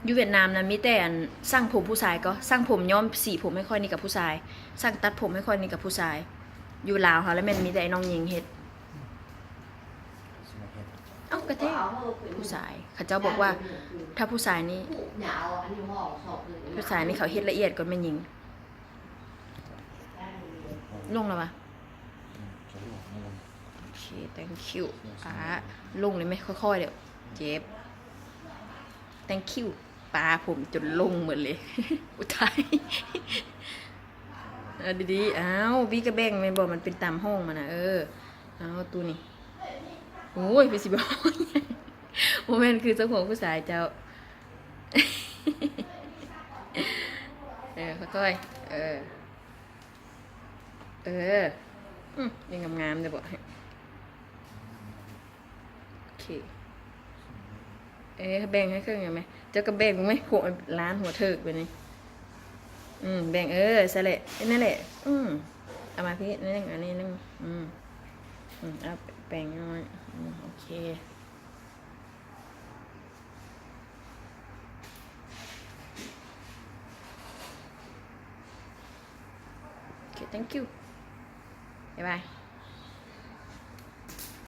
ຢູ່ຫວຽດນາມນະ ມີແຕ່ອັນ ຊ່າງຜົມຜູ້ຊາຍກໍ ຊ່າງຜົມຍ້ອມສີຜົມໃຫ້ຂ້ອຍນີ້ກໍຜູ້ຊາຍ ຊ່າງຕັດຜົມໃຫ້ຂ້ອຍນີ້ກໍຜູ້ຊາຍ. ຢູ່ລາວຫັ້ນລະແມ່ນມີແຕ່ໄອ້ນ້ອງຍິງເຮັດ. ເອົ້າ ກະແທ້ ຜູ້ຊາຍ ເຂົາເຈົ້າບອກວ່າ ຖ້າຜູ້ຊາຍນີ້ ຜູ້ຊາຍນີ້ເຂົາເຮັດລະອຽດກວ່າແມ່ຍິງ. ລົງແລ້ວຫວາ? ໂອເຄ thank you ປ້າ. ລົງເລີຍແມ ຄ່ອຍໆ ເດີ້ ເຈັບ. thank you ປ້າ ຜົມຈົນລົງໝົດເລີຍ. ອຸຍ ຕາຍ. ເອົາດີໆ ອ້າວ ບີກະແບ່ງແມ່ນບໍ່? ມັນເປັນຕາມຫ້ອງມັນນະ. ເອີ ເອົາ ຕູ້ນີ້. ໂອ້ຍ ຄືຊິບໍ່ ບໍ່ແມ່ນຄືເຈົ້າຂອງຜູ້ຊາຍເຈົ້າ. ເອີ ຄ່ອຍໆ ເອີ ເອີ ອືມ ນີ້ງາມໆ ເດ້ບໍ່? ໂອເຄ ເອີ ແບ່ງໃຫ້ເຄິ່ງແມ່. ເຈົ້າກໍແບ່ງແມ່ ໂຫ ລ້ານຫົວເຖິກແບບນີ້. ອືມ ແບ່ງ ເອີ ຊັ້ນແຫຼະ ເຮັດນັ້ນແຫຼະ. ອືມ ເອົາມາພີ້ໜຶ່ງ ອັນນີ້ໜຶ່ງ. ອືມ ອືມ ເອົາແບ່ງໜ້ອຍ. ອືມ ໂອເຄ ໂອເຄ thank you ບາຍບາຍ.